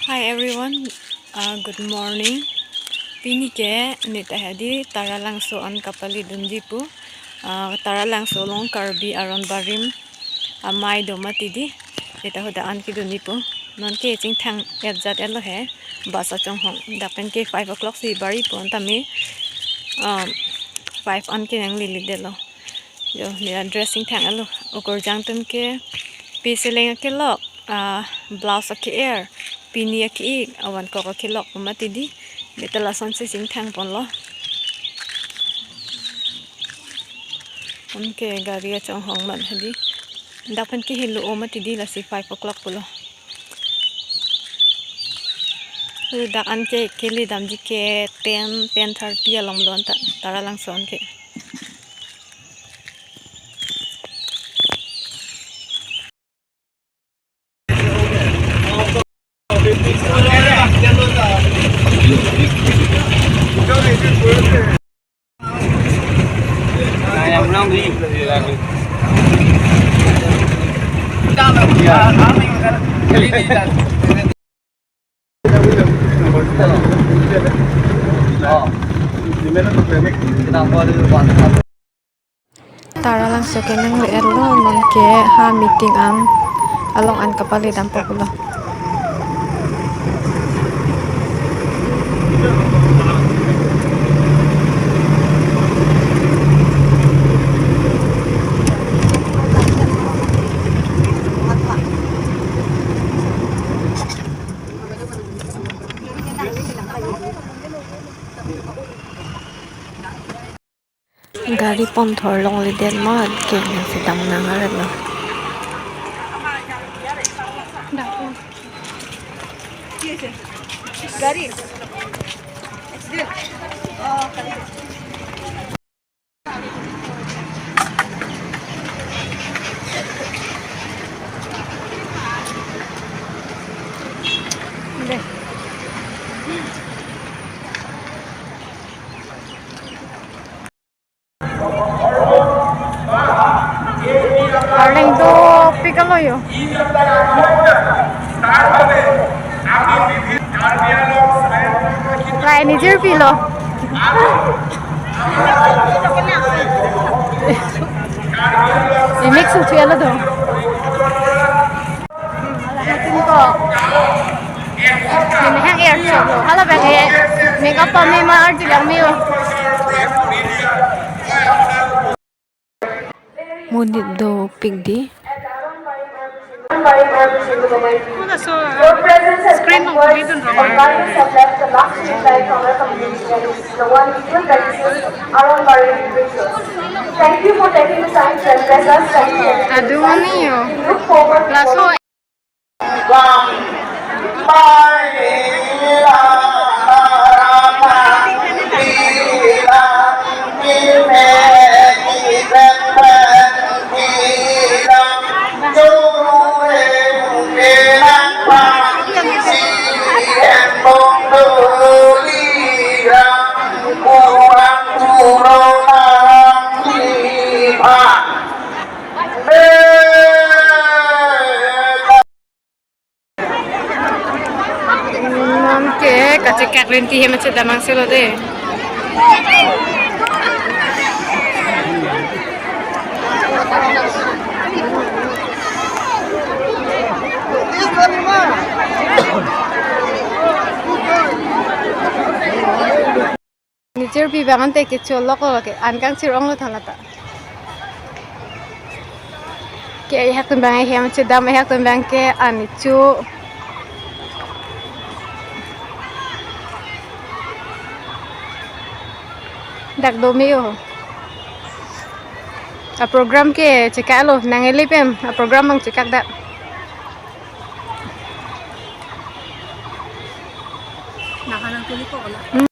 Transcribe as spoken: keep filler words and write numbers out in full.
Hi everyone, uh, good morning. Pini ke neta hadi Taralangso an kapali dunji pu. Uh, Taralangso along Karbi Aronbarim amei do mati di. Neta hadak an kedunji pu. Non ke chingthang-et jat-etlo he. Bus achonghong. Dak pen ke five o'clock si bari pu anta me, um, five an ke nangli lili detlo. Jo, ne dressing thang alo. Okorjang atum ke pi seleng akelok, ah, blouse ake-er, pini ake-ik, awan kok akelok mati di. Beta lason si chingthang ponlo. Anke gari achonghong man hadi. Dak pen ke helo o mati di, lasi five o'clock pulo. Dak an ke kele damji ke ten, ten thirty along do anta Taralangso an ke. Taralangso ke nangli-etlo, non ke ha meeting an along an kapali dampo pulo. Gari ponthor longledet ma ke si dam nang aret lo. Gari. Arleng dopik alo yo. Lai ni jirpi lo. Imik susu alo do. Hala ko. Nini hang air chok lo. Hala bang e. Makeup pa me ma arju lang me o. Monit dopik di. Laso, uh, screen along video dun rong. Thank you for taking the time to address us. Thank you. Adu mani yo. We look forward to laso. Non ke kachekak rinti hem chedam angse lo de. Ni jirpi bang ante kecho lok lo ke an kangchir onglo than lata. Ke ehak atum bang ehem chedam, ehak atum bang ke an cho. Dak do me o. A program ke chekak lo, nang elipem a program bang chekak dak. Nang hanang tuli ko la.